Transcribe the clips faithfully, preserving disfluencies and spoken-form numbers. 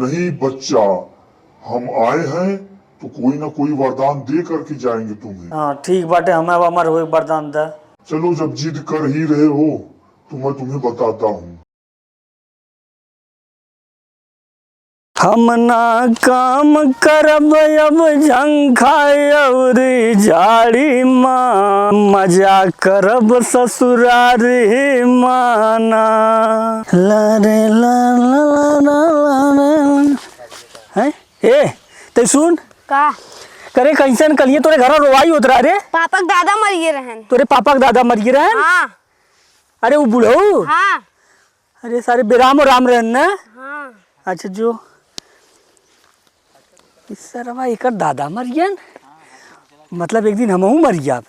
नहीं बच्चा, हम आए हैं तो कोई ना कोई वरदान दे करके जाएंगे तुम्हें। हाँ, ठीक बाटे, हमें अब अमर होए वरदान दे। चलो, जब जिद कर ही रहे हो तो मैं तुम्हें बताता हूँ। हम ना काम करब अब झंखा अउरी झाड़ी मा, मजा करब ससुरारी मा ना। ला रे ला ला ला ला ला। हैं? ए, ते सुन। का? करे, कैसन कलिए तोरे घर रोवाई होत रहा रे? पापा के दादा मर गए रहन। तोरे पापा के दादा मर गए रहन? हाँ। अरे, वो बुढ़ऊ? हाँ। अरे, सारे बेराम और राम रहन ना? हाँ। अच्छा, जो इस सरवा एकर दादा मर गयन, मतलब एक दिन हमहू मर जाब।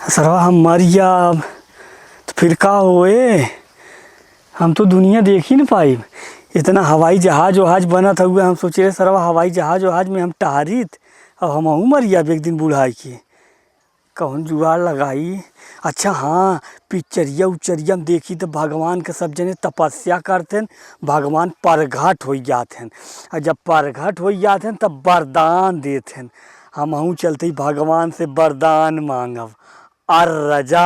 सरवा हम मर जाब, तो फिर का होए? हम तो दुनिया देख ही न पाइब। इतना हवाई जहाज वहाज बनत हुए, हम सोचे, सरवा हवाई जहाज वहाज में हम टहरित, अब हमहू मर जाब एक दिन बुढ़ाई के। कौन जुगाड़ लगाई? अच्छा हाँ, पिक्चरिया उच्चरिया में देखी तो भगवान के सब जने तपस्या करते हैं, भगवान प्रगट हो जाते हैं। और जब प्रगट हो जाते हैं तब वरदान देते हैं। हमहू चलते ही भगवान से वरदान मांगब। अर रजा।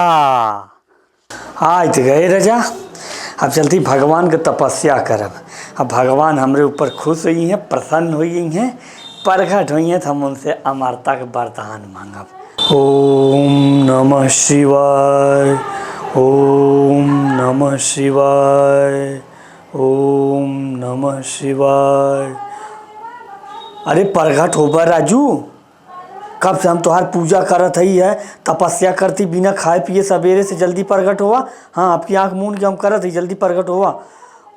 आइत गए रजा, अब चलती भगवान के तपस्या करब। अब भगवान हमरे ऊपर खुश होइहैं, प्रसन्न होइहैं, प्रगट होइहैं, तो हम उनसे अमरता के वरदान मांगब। ओम नमः शिवाय, ओम नमः शिवाय, ओम नमः शिवाय। अरे प्रगट होबा राजू, कब से हम तोहार पूजा करत हई है, तपस्या करती बिना खाए पिए सबेरे से, जल्दी प्रगट होवा। हाँ, आपकी आँख मूंद के हम करत हई, जल्दी प्रगट होवा।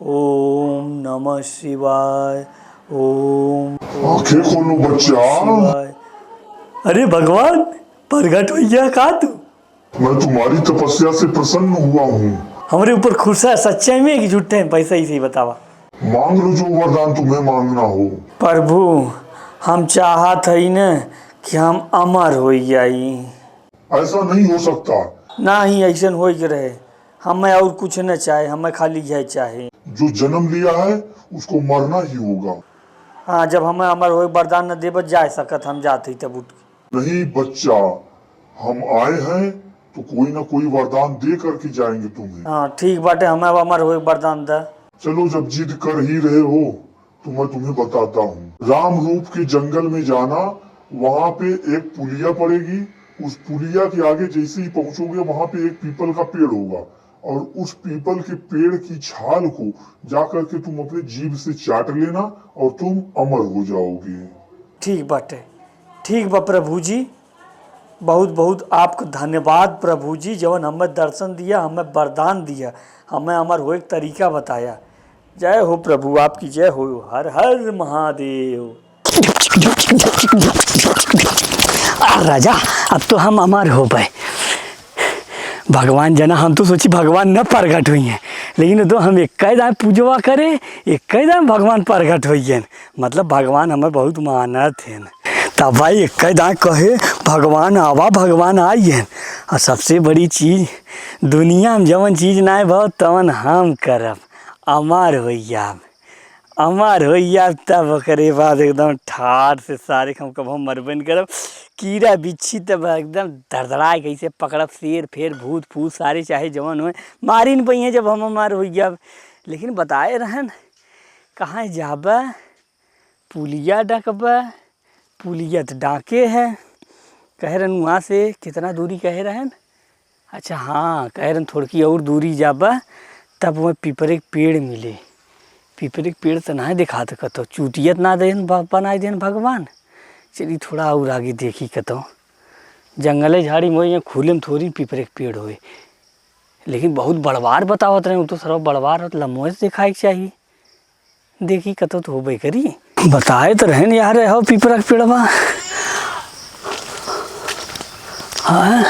ओम नमः शिवाय, ओम आंखें खोलो बच्चा। शिवाय। अरे भगवान, प्रगट हो गया का तू? मैं तुम्हारी तपस्या से प्रसन्न हुआ हूँ। हमरे ऊपर खुश है सच्चाई में कि झूठे में? पैसा ही सही बतावा। मांग लो जो वरदान तुम्हें मांगना हो। प्रभु, हम चाहत हई न कि हम अमर हो जाई। ऐसा नहीं हो सकता। ना ही ऐसन होए के रहे। हमें और कुछ न चाहे, हमें खाली यह चाहे। जो जन्म लिया है उसको मरना ही होगा। हाँ, जब हमें अमर होए वरदान न देबत, जा सकत हम जात ही तब उठ के। नहीं बच्चा, हम आए हैं तो कोई ना कोई वरदान दे करके जाएंगे तुम्हें। हाँ, ठीक बाटे, हमें अब अमर होए वरदान दे। चलो, जब जिद कर ही रहे हो तो मैं तुम्हें बताता हूँ। राम रूप के जंगल में जाना, वहां पे एक पुलिया पड़ेगी। उस पुलिया के आगे जैसे ही पहुंचोगे, वहां पे एक पीपल का पेड़ होगा और उस पीपल के पेड़ की छाल को जा करके तुम अपने जीभ से चाट लेना और तुम अमर हो जाओगे। ठीक बाटे, ठीक बा प्रभु जी। बहुत बहुत आपका धन्यवाद प्रभु जी, जवन हमें दर्शन दिया, हमें वरदान दिया, हमें अमर होए के तरीका बताया। जय हो प्रभु, आपकी जय हो। हर हर महादेव। आ राजा, अब तो हम अमर हो गए। भगवान जना, हम तो सोची भगवान न प्रगट हुई हैं, लेकिन तो हम एक दाएं पूजवा करे, एक दाएं भगवान प्रगट हुई हैं। मतलब भगवान हमें बहुत मानत हैं। तब भाई एक दाएं कहे, भगवान आवा, भगवान आई हैं। और सबसे बड़ी चीज, दुनिया में जवन चीज ना भव तवन हम करब, अमर हो जाब। अमर हो जाब, तब ओकरे बाद एकदम ठाठ से सारे हम कबहूँ मरबे न करब। कीड़ा बिच्छी तब एकदम दरदराए कैसे पकड़ब, शेर फेर भूत फूत सारे चाहे जवन होए, मारी न पइहें जब हम अमर हो जाब। लेकिन बताए रहन, कहाँ जाबा? पुलिया डाकबा, पुलिया त डाके है। कहे रहन वहाँ से कितना दूरी कहे रहन? अच्छा हाँ, कहे रहन थोड़की और दूरी जाबा, तब वह पीपरे के पेड़ मिले। पीपरे के पेड़ त नाहीं देखात कतो, चूतिया त ना देन ब-, बनाए देन भगवान। चली थोड़ा और आगे देखी कतो। जंगले झाड़ी में होई, यहाँ खुले में थोड़ी पीपरे के पेड़ होए। लेकिन बहुत बड़वार बतावत रहे, उ तो सरवा बड़वार होत, लम्बो से देखाए के चाही। देखी कतो तो होबे करी। बताए तो रहन यार, हो पीपरा के पेड़वा। हाँ,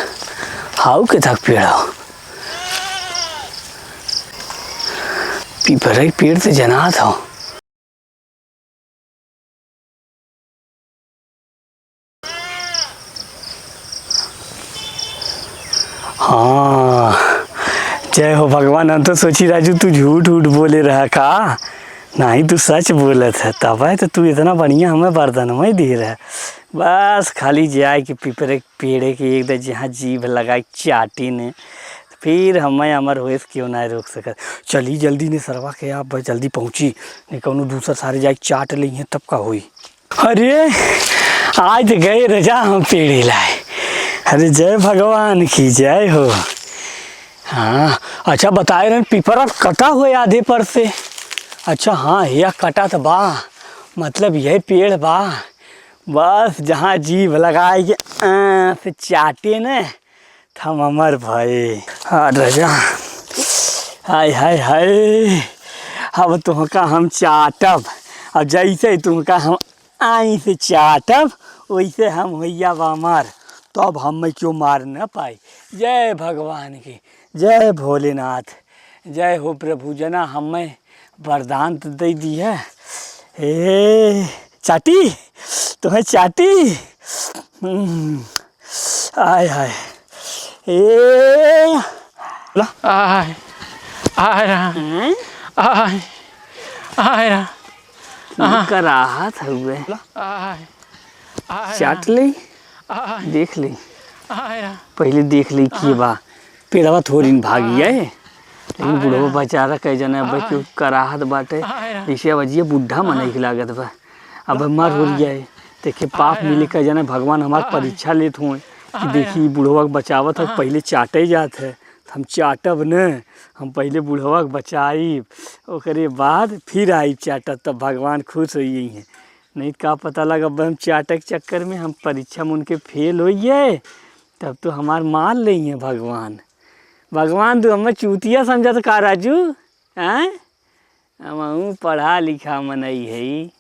हाउ के तक पेड़ हो। पीपरा के पेड़ से जनात हो। हाँ, जय हो भगवान। हम तो सोची राजू तू झूठ उठ बोले रहा का, नहीं, तू सच बोलत है, तबे तो तू इतना बढ़िया हमें वरदानवा दे रहा। बस खाली जाए के पीपरे के पेड़े के एक दे जहाँ जीभ लगाए चाटी ने, फिर हमें अमर होए से क्यों ना रोक सकत। चली जल्दी ने सरवा के, आप बस जल्दी पहुँची, नहीं कौनो दूसर सारे जाए चाट लेइहें तब का होई। अरे, आज गए रजा हम पेड़े लाए। अरे, जय भगवान की जय हो। हाँ, अच्छा बताए रहन, पीपरा कटा हुए आधे पर से। अच्छा, हाँ, यह कटा तो बा, मतलब यह पेड़ बा। बस जहाँ जीभ लगाए के, आ, से चाटे न, हम अमर भए। हाँ, रजा। हाय, हाय, हाय। अब तुहका हम चाटब। अब जैसे ही तुहका हम आई से चाटब, वैसे हम होइया बा अमर। तब हमें क्यों मार न पाई। जय भगवान की, जय भोलेनाथ, जय हो प्रभु। जना हमें वरदान तो दे दी है। ए, चाटी, तुम्हें चाटी। हम्म, आय हाय। ए, ला। आय, आय राम। हैं? आय, आय राम। ये आह। कराहत हउए। आय, आय चाट राम। ले, आय। देख ले। आय राम। पहिले देख ले की आह। बा। पेड़वा थोड़ी न भागी आह। है। लेकिन आह, बुढ़वा राम। बेचारा कह जाने अब आह। क्यों कराहत बाटे। आह, राम। जैसे अब अजिया बुढ़ा मनई आह। के लागत बा। अब मर हो आह। गया है। देखे पाप आह, मिले राम। कह जाने भगवान हमार आह। परीक्षा लेत हुए कि आह, देखी राम। बुढ़वा के बचावत है, आह। पहिले चाटे जात है। हम चाटब न, हम पहिले बुढ़वा के बचाइब, ओकरे बाद फिर आइब चाटब, तब भगवान खुश होइहैं। नहीं त का पता लग अब हम चाटे के चक्कर में हम परीक्षा में उनके फेल होइए, तब तो हमार मार लेइहैं भगवान। भगवान तू हमें चूतिया समझत का राजू? हैं? हमहूँ पढ़ा लिखा मनई हई,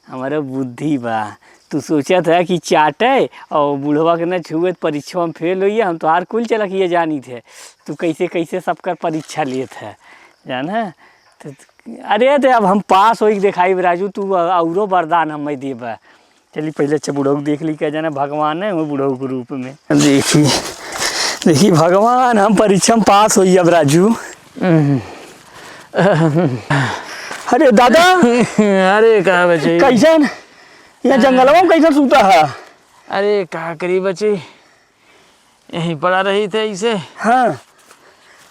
हमरो बुद्धि बा। तू सोचत है कि चाटे और बुढ़वा के न छुए त परीक्षा में फेल होइए, हम तोहार कुल चलकिया जानित है। तू कैसे कैसे सबकर परीक्षा लेत है, जान है? तो अरे, तो अब हम पास होई के देखाई राजू, तू औरो वरदान हमें देबा। चली पहिले अच्छा बुढ़ऊ के देख ली, क्या जाने भगवान है वो बुढ़ऊ के रूप में। देखी, देखी भगवान, हम परीक्षा में पास होई अब राजू। हम्म। अरे दादा। अरे का बचई? कैसन? यहाँ हाँ। जंगलवा में कैसन सूता है? अरे का करी बचई, यहीं पड़ा रही थे इसे। हाँ,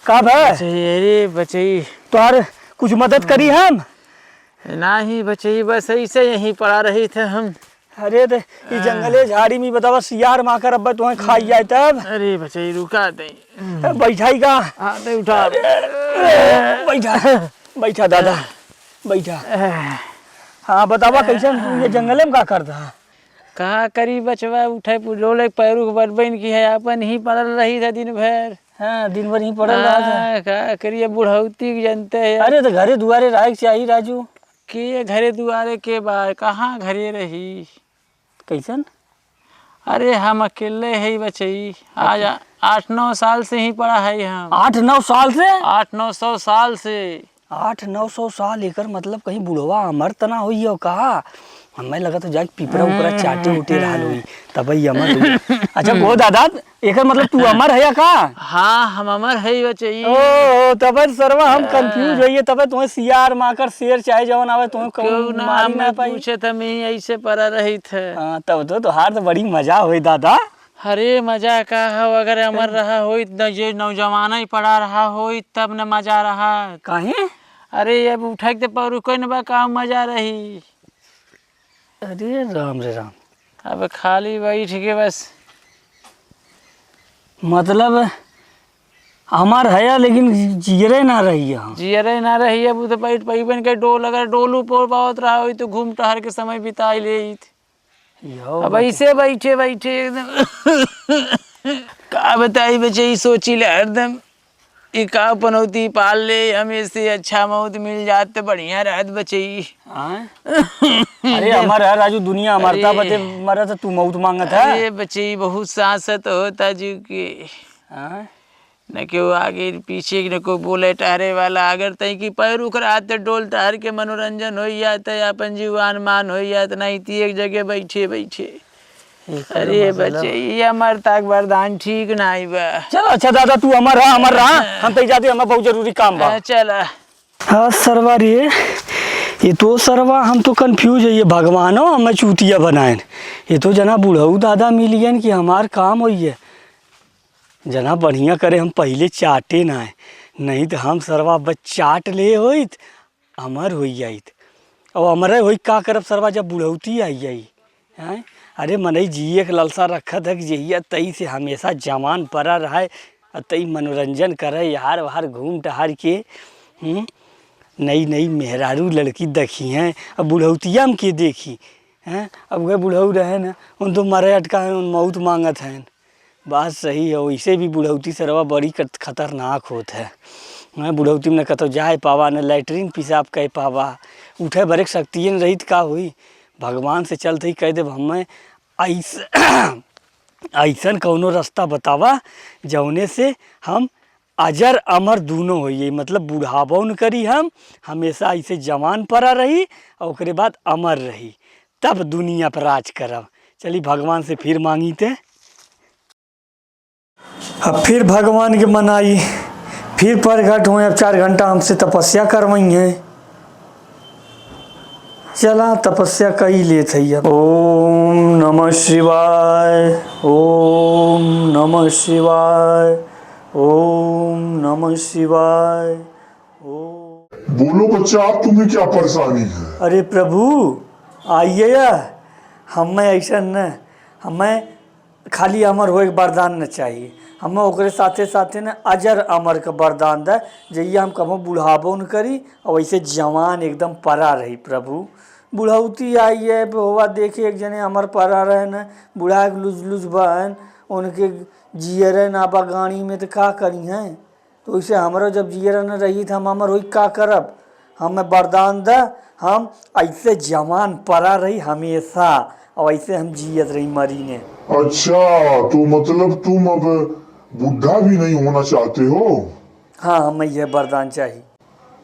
का भा? बचई, अरे बचई। तोहार कुछ मदद करी हम? नाही बचई, बस ऐसे यहीं पड़ा रही थे हम। अरे रे, ई हाँ। जंगले झाड़ी में बतावा, सियार माकर अब तुम्हें खाई जाए तब। अरे बचई, रुका दे। बैठाई का? हाँ, दे उठा। अरे, बैठा, बैठा दादा, बैठा। हाँ, बतावा कैसे तू ये जंगले में का करता है? का करी बचवा, उठे पुजोले पैरू के बटबैन की है, अपन ही पड़ल रही था दिन भर। हाँ, दिन भर ही पड़ल रहा था। हाँ, का करिए, बुढ़ौती के जनते है। अरे, तो घरे दुआरे रहे के चाही, राजू। के घरे दुआरे के बा, कहाँ घरे रही? कैसन? अरे, हम अकेले है बचई। आज अकेले? आठ नौ साल से ही पड़ा है हम। आठ नौ साल से? आठ नौ सौ साल से। आठ नौ सौ साल, एकर मतलब कहीं बुढ़वा अमर त ना होई हो का? हमें लगत हो जाके पिपरा उपरा चाटे उटे रहल होई, तब ही अमर होई। अच्छा, वो दादा, एकर मतलब तू अमर है या का? हाँ, हम अमर है बचई। ओ, ओ, तबे तो सरवा हम हाँ। Confuse होइए, तबे तुम्हें सियार माकर शेर चाहे जवन आवे, तुम्हें कहूँ क्यों ना मारी ना हमें पाई। पूछे त हम ही ऐसे पड़ा रही थे। हाँ, तब तो तोहार तो बड़ी मजा होई दादा। अरे मजा का हो, अगर अमर रहा होई त ये नौजवाना ही पड़ा रहा होई तब न मजा रहा। काहे? अरे अब उठे के तो पौरुको न बा, का मजा रही? अरे राम रे राम। अब खाली बैठ के बस। मतलब अमर है लेकिन जियरे ना रही है। जियरे ना रही, अब तो बैठ पैबे न के, डोल अगर डोलू पोर पावत रहा होई तो घूम टहर के समय बिताई लेइत। यो अब बात। ऐसे बैठे बैठे एकदम का बताई बचई, सोची ले हरदम, ई का पनौती पाल ले, हम इससे अच्छा मौत मिल जात त बढ़िया रहत बचई। हाँ? अरे अमर है राजू, दुनिया अमरता अरे। बदे मरत, तू मौत मांगत है। अरे बचई, बहुत सांसत होता जीव के। हाँ? न केहू आगे पीछे, न कोई बोले टहरे वाला। अगर तई की पैर उखरात त डोल टहर के मनोरंजन होई जात, अपन जीवान मान होई जात, नहीं ती एक जगह बैठे बैठे। एकर अरे मतलब? बच्चे, ये अमरता के वरदान ठीक नाई बा। चलो अच्छा दादा, तू अमर रहा, अमर रहा, हम तई जाते, हमें बहुत जरूरी काम बा। हाँ, चला। हाँ सरवा रे, ये तो सरवा, हम तो confuse है, ये भगवानो हमें चूतिया बनाएन। ये तो जना बुढ़ऊ दादा मिलियन कि हमार काम होइए। जना बढ़िया करे हम पहिले चाटे ना है, नहीं तो हम सरवा बस चाट ले होइत, अमर होई जाइत। और अमरे होई का करब सरवा, जब बुढ़ौती आई जाई। हैं? अरे मनई जिए के ललसा रखत है कि जहिया तई से हमेशा जवान परा रहे, और तई मनोरंजन करे, यार वार घूम टहर के, हम्म? नई नई मेहरारू लड़की देखी हैं, अब बुढ़ौतिया में के देखी? हैं? अब वह बुढ़ऊ रहे न, उन तो मरे अटका है, उन मौत मांगत हैं। बात सही है, वैसे भी बुढ़ौती सरवा बड़ी खत-, खतरनाक होत है। हैं, बुढ़ौती में न कतौ जाए पावा, न लैट्रिन पेशाब कह पावा, उठे बरे के शक्तिये न रही त का हुई? भगवान से चलत ही कह देब हमें ऐस-, ऐसन कौनो रास्ता बतावा जौने से हम अजर अमर दूनो होइए, मतलब बुढ़ाबो न करी हम, हमेशा ऐसे जवान परा रही और ओकरे बाद अमर रही, तब दुनिया पर राज करब। चली भगवान से फिर मांगी ते। अब फिर भगवान के मनाई, फिर प्रगट होए, अब चार घंटा हमसे तपस्या करवाई हैं। चला तपस्या कई लेत है अब। ओम नमः शिवाय, ओम नमः शिवाय, ओम नमः शिवाय, ओम। बोलो बच्चा, अब तुम्हें क्या परेशानी है? अरे प्रभु, आइए या, हमें ऐसा न, हमें खाली अमर होए के वरदान न चाहिए, हमें ओकरे साथे साथे न अजर अमर के वरदान दे, जइया हम कबो बुढ़ाबो न करी और वैसे जवान एकदम परा रही प्रभु। बुढ़ौती आई है, होवा देखे एक जने अमर परा रहे न, बुढ़ा के लुज लुज बहन, उनके जियरे ना बा गाड़ी में तो का करी हैं? तो वैसे हमरो जब जियरा न रही त हम अमर होई का करब? हमें वरदान द, हम ऐसे जवान परा रही हमेशा, और ऐसे हम जियत रही मरी ने। अच्छा, तो मतलब तुम अब बुढ़ा भी नहीं होना चाहते हो? हाँ, हमें यह वरदान चाहिए।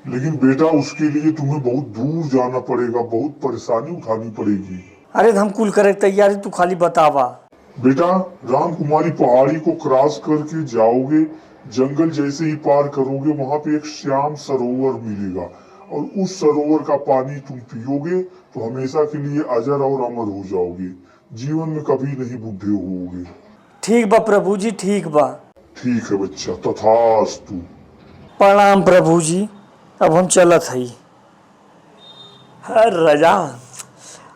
लेकिन बेटा, उसके लिए तुम्हें बहुत दूर जाना पड़ेगा, बहुत परेशानी उठानी पड़ेगी। अरे, त हम कुल करे के तैयारी, तू खाली बतावा। बेटा, रामकुमारी पहाड़ी को cross करके जाओगे, जंगल जैसे ही पार करोगे, वहां पे एक श्याम सरोवर मिलेगा और उस सरोवर का पानी तुम पियोगे तो हमेशा के लिए अजर और अमर हो जाओगे, जीवन में कभी नहीं बूढ़े होगे। ठीक बा प्रभु जी, ठीक बा। ठीक है बच्चा, तथास्तु। प्रणाम प्रभु जी, अब हम चलत हई। हर रजा,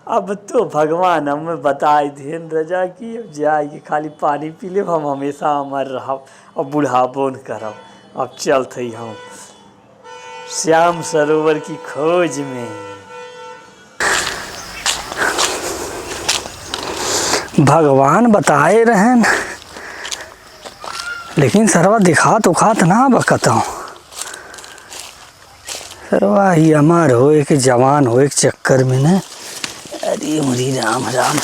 अब तो भगवान हमें बताई देन रजा कि अब जाए के खाली पानी पी लेब, हम हमेशा अमर रहब और बुढ़ाबो न करब। अब चलत हई हम श्याम सरोवर की खोज में। भगवान बताए रहन, लेकिन सरवा दिखात उखात ना बा कतहूँ। सरवा ही अमर होए के, जवान होए के चक्कर में न, अरे मुरी राम राम,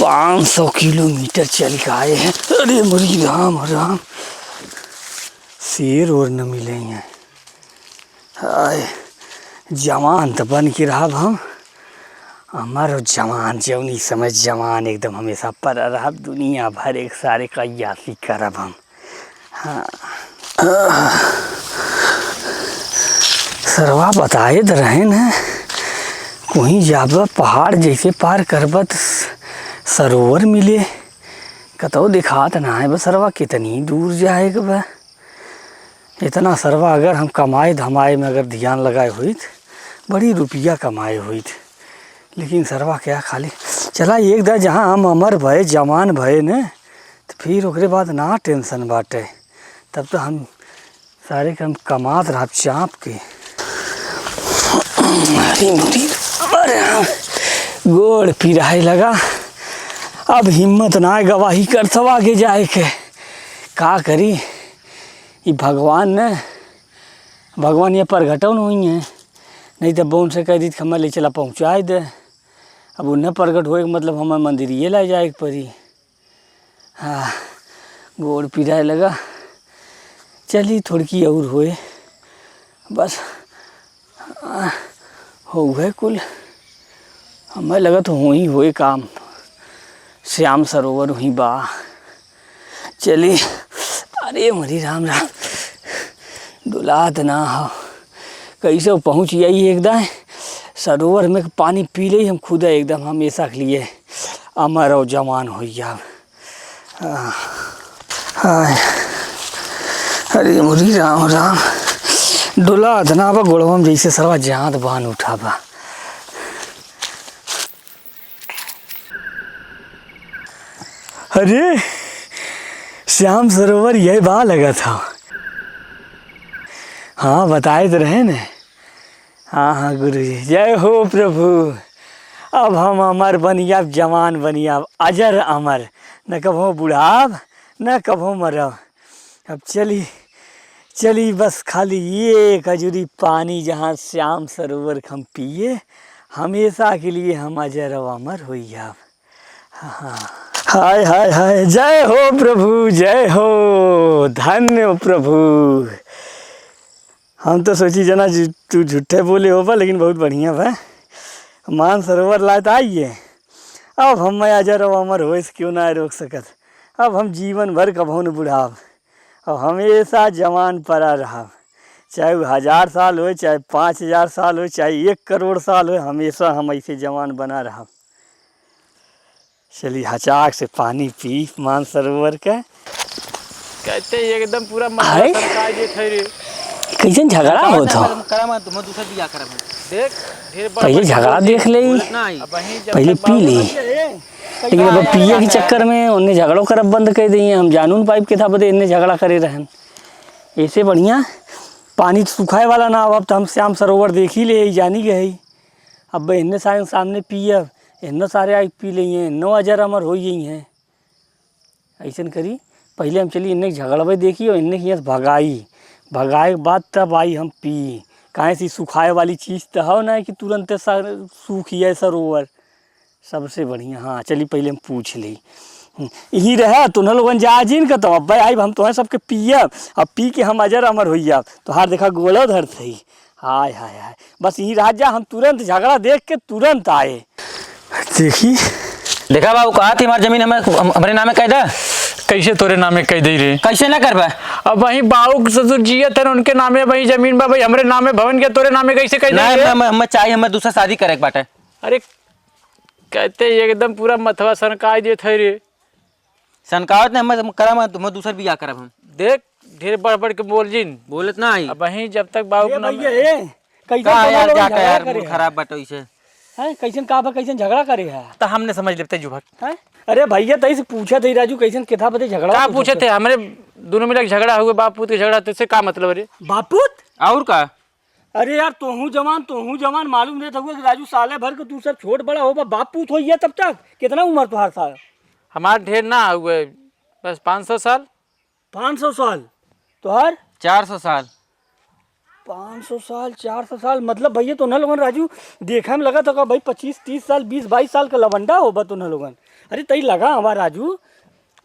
पाँच सौ किलोमीटर चल के आए हैं। अरे मुरी राम राम, शेर और न मिले हैं। हाय, जवान त बन के रहब हम, अमर जवान, जौनी समय जवान एकदम हमेशा पर रहब, दुनिया भर एक सारे का अय्याशी करब हम। हाँ। सरवा बताए त रहे न, कोई जाबा पहाड़ जैसे पार करबा त सरोवर मिले, कतौ दिखात ना है बा सरवा, कितनी दूर जाए के बा। इतना सरवा अगर हम कमाए धमाए में अगर ध्यान लगाए होइत, बड़ी रुपया कमाए होइत। लेकिन सरवा क्या खाली चला एक दा जहाँ हम अमर भए, जवान भए न, त फिर ओकरे बाद ना tension बाटे। तब तो हम सारे के हम कमात रहब चाप के। अरे मुरी, अरे हाँ, गोड़ पिराए लगा। अब हिम्मत ना गवाही करत हव आगे जाए के। का करी? ई भगवान न, भगवान ये प्रगटौ न होइहैं, नहीं त बोन से कह दीत कि हमें ले चला पहुँचाए दे। अब उन्हें प्रगट होए के मतलब हमें मंदिरिये ला जाए के पड़ी। हाँ, गोड़ पिराए लगा। चली थोड़की और होए, बस, आ, होए कुल। हमें लगत होई होए काम, श्याम सरोवर हुई बा। चली, अरे मरी राम राम, डोलात ना हो, कैसे पहुँच जाई एकदम सरोवर में, पानी पी ले हम खुद एकदम हमेशा के लिए अमर और जवान हो जाब। आ, आय। अरे मुरी राम राम, डोला अदना बा गोड़वा में जैसे सरवा जात बान उठा बा। अरे, श्याम सरोवर यही बा लगत ह। हाँ, बताए तो रहे ने। हाँ, हाँ, गुरुजी, जय हो प्रभु। अब हम अमर बनियाब, जवान बनियाब, अजर अमर, न कभो बुढ़ाब, न कभो मरब। अब चली, चली बस खाली एक अजुरी पानी, जहाँ श्याम सरोवर के हम पिए, हमेशा के लिए हम अजर और अमर होई जाब। हाँ। हाय, हाय, हाय, जय हो प्रभु, जय हो, धन्य प्रभु। हम तो सोची जना जी, तू झूठे बोले होबा, लेकिन बहुत बढ़िया बा। मानसरोवर लायत आइए, अब हम अजर और अमर होए से क्यों ना रोक सकत। अब हम जीवन भर कभो न बुढ़ाब, अब हमेशा जवान परा रहब, चाहे वो हजार साल होए, चाहे पाँच हजार साल होए, चाहे एक करोड़ साल होए, हमेशा हम ऐसे जवान बना रहब। चली हचाक से पानी पी मानसरोवर के। कहते ही एकदम पूरा मन हाय। सरका देत है रे। कैसन झगड़ा होत हो? करा मत, तुम दूसरा बियाह करा मत। देख, ढेर बड़ पहले बड़ झगड़ा बोल देख ले। बोलत ना आई। अब वहीं जब पहले तक पी बाबू ले। ना लेकिन अब पिए के चक्कर में उन्हें झगड़ो करब बंद कर दिए। हम जानून पाइप के था बदे इन्हें झगड़ा करे रहन। ऐसे बढ़िया पानी तो सुखाए वाला ना हो, अब तो हम श्याम सरोवर देख ही ले, जानी गए। अब इन्हें सारे सामने पियब, इन्हों सारे आके पी लेइहें, इन्हों अजर अमर हो गई हैं। ऐसन करी, पहले हम चली इन्हें झगड़बे देखी और इन्हें हियाँ से भगाई, भगाए के बाद तब आई हम पी। काहे से सुखाए वाली चीज तो हो ना कि तुरंत सा-, सूख जाए सरोवर। सबसे बढ़िया, हाँ, चली पहले हम पूछ ली। हम्म, यही रहे, तुन्ह लोगन जा जिन के तो अब आई, हम तुम्हें सबके पियब, अब पी के हम अजर अमर हो जाब। तोहार देखा गोलो धरत है। हाय, हाय, हाय। बस यहीं रह जा, हम तुरंत झगड़ा देख के तुरंत आए। देखी। देखा बाबू, कहा थी हमार जमीन हमें, हम-, हमरे नामे कह दा। कैसे तोरे नामे कह दे रे? कैसे ना करबा? अब वही बाऊ के ससुर जियत है, उनके नामे वही जमीन बा, भाई हमरे नामे भवन के तोरे नामे कैसे कह दे नहीं, रे? मैं, मैं, मैं चाहिए, हमें दूसरा शादी करे के बाटे। अरे, कहते ही एकदम पूरा मथवा सनकाई देत है रे। सनकावत ने, हम, हम करा, मैं, मैं दूसर बियाह करब हम। देख, ढेर बढ़ बढ़ के बोल जिन। बोलत ना आई। अब वहीं जब तक बाबू ए के नाम भैया, ए, कैसन का दोनों यार, लोग जाके झगड़ा यार, करे मूड हैं? खराब बाटे इसे। हैं? कैसन का बा, कैसन झगड़ा करे है? तो हमने समझ लेते जुभक। हैं? अरे भैया, तई से पूछा थे राजू, कैसन केथा बदे झगड़ा का होत पूछे है? थे? हमरे दोनों में लग झगड़ा हुए, बाप पूत के झगड़ा, तुझसे का मतलब रे? बाप पूत? और का? अरे यार, तोहू जवान, तोहू जवान, मालूम देत हुए कि राजू साले भर के तू सब छोट बड़ा होबा, बाप पूत होइया तब तक। कितना उम्र तोहार साल? हमार ढेर ना हुए, बस पाँच सौ साल। पाँच सौ साल? तोहार? चार सौ साल। पाँच सौ साल, चार सौ साल, मतलब भैया तो ना लोगन राजू, देखा में लगा था का भाई पच्चीस तीस साल, बीस बाईस साल का लवंडा होबा तो ना लोगन। अरे तई लगा हमार राजू,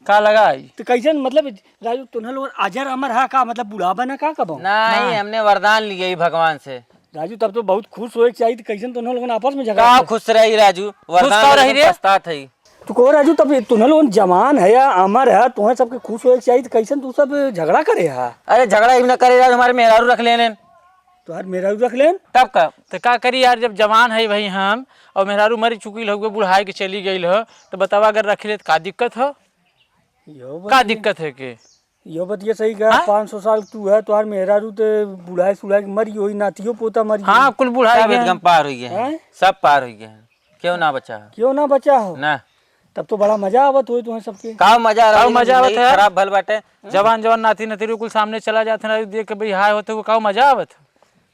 का लगा आई? तो कैसन, मतलब, राजू, तुन्हा लोग अजर अमर हा का? मतलब, बुढ़ाबा ना का कबो? नहीं, हाँ। हमने वरदान लिया ही भगवान से। राजू, तब तो बहुत खुश होए के चाहिए, तो कैसन तुन्हा लोगन आपस में झगड़ा का कर- खुश रही राजू? खुश वरदान का रही लेके रे? पछतात है। तू कहो राजू, तब तुन्हा लोगन जवान है या अमर है, तुम्हें सबके खुश होए के चाहिए, तो कैसन तू सब झगड़ा करे हा? अरे, झगड़ा ही ना करे राजू, हमारे मेहरारू रख लेने। तोहार मेहरारू रख लेन? तब का? तो का करी यार, जब जवान है भाई हम, और मेहरारू मर चुकी लोग बुढ़ाए के चली गई हो, तो बतावा अगर रख ले तो का दिक्कत हो? यो का बतिया, दिक्कत है के? यो बतिया सही कहा, हाँ? पाँच सौ साल तू है, तोहार मेहरारू ते बुढ़ाए सुढ़ाए के मरी होई, नातियो पोता मरी हाँ, होई। कुल बुढ़ाए सब गए एकदम हैं। पार हो गए हैं। हैं? सब पार हो गए हैं। क्यों ना बचा हो? क्यों ना बचा हो? ना। तब तो बड़ा मजा आवत होई तुम्हें सबके। का मजा आ रहा का है? मजा आवत जिंदगी है? खराब भल बाटे। जवान जवान नाती नतीरू कुल सामने चला जात हैं, देख के भाई हाय होते हुए का मजा आवत है?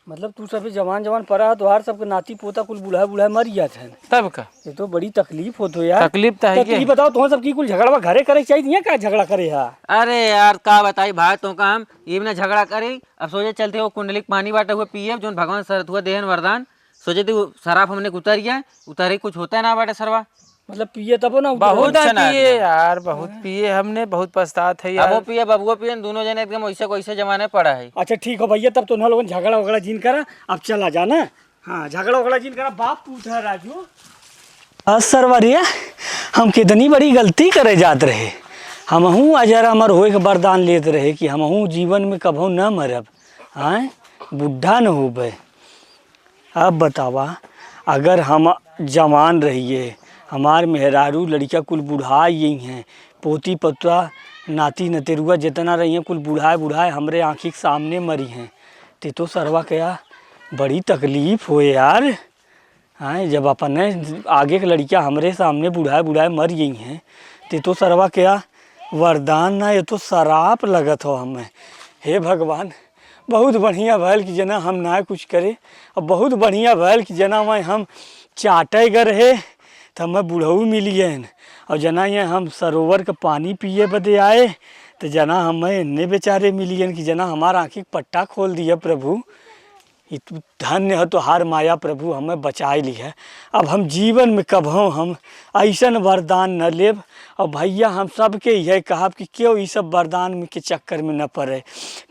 मतलब तू सब जवान जवान परा है, तोहार सबके नाती पोता कुल बूढ़ा बूढ़ा मर जात हैं। तब का? ये तो बड़ी तकलीफ होत हो यार। तकलीफ तो है तो के। ये बताओ, तुम सब की कुल झगड़ा घरे करे चाहिए या का झगड़ा करे है? अरे यार, का बताई भाई, तो का हम ये ना झगड़ा करी। अब सोचे चलते वो कुंडली के पानी बाटे हुए पिए, जोन भगवान सरत हुआ देहन वरदान, सोचे थे वो शराब हमने के उतर गया, उतरे कुछ होता है ना बाटे सरवा। मतलब पिए तबो ना उतरे। बहुत अच्छा ना पिए एकदम। यार, बहुत हाँ। पिए हमने, बहुत पछतात है यार। हमो पिए, बबुओ पिए, दोनों जने एकदम वैसे को वैसे जमाने पड़ा है। अच्छा ठीक हो भैया, तब तो ना लोगन झगड़ा वगड़ा जिन करा, अब चला जाना। हाँ, झगड़ा वगड़ा जिन करा, बाप पूत है राजू। हाँ सरवा रे, हम कितनी बड़ी गलती करे जात रहे। हमहू अजर अमर होए के वरदान लेत रहे कि हमहू जीवन में कभो न मरब, आए बुढ़ा न होबे। अब बतावा, अगर हम जवान रहिए, हमार मेहरारू लड़िका कुल बुढ़ाइ गई हैं, पोती पोता, नाती नतेरुआ जितना रही हैं, कुल बुढ़ाए बुढ़ाए हमरे आँखी के सामने मरी हैं, ते तो सरवा कया बड़ी तकलीफ होए यार। हाँ, जब अपने आगे के लड़िका हमरे सामने बुढ़ाए बुढ़ाए मर गई हैं, ते तो सरवा कया वरदान ना, ये तो सराप लगत हो हमें। हे भगवान, बहुत बढ़िया भयल कि जना हम ना कुछ करे, और बहुत बढ़िया भयल कि जना वहीं हम चाटे ग रहे, तो हमें बुढ़ऊ मिलियन, और जना ये हम सरोवर के पानी पिए बदे आए, तो जना हमें इन्ने बेचारे मिलियन कि जना हमार आँखी के पट्टा खोल दिया प्रभु। ई तू धन्य हो, तोहार माया प्रभु हमें बचाए ली है। अब हम जीवन में कबहूँ हम ऐसन वरदान न लेब। और भैया, हम सबके यह कहब कि क्यों ई सब वरदान में के चक्कर में न पड़े,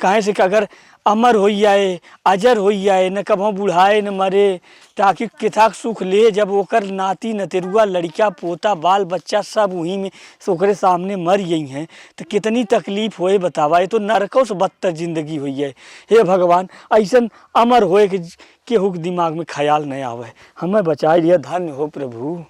काहे से कि अगर अमर होई जाए, अजर होई जाए, न कबहूँ बुढ़ाए न मरे, ताकि किथाक सुख ले, जब ओकर नाती नतेरुआ, लड़िका पोता, बाल बच्चा सब वहीं में से ओकरे सामने मर गई हैं, तो कितनी तकलीफ होए बतावा। ये तो नरकों से बदतर जिंदगी होई है। हे भगवान, ऐसन अमर होए के केहू के दिमाग में ख्याल नहीं आवे। हमें बचाए लिया, धन्य हो प्रभु।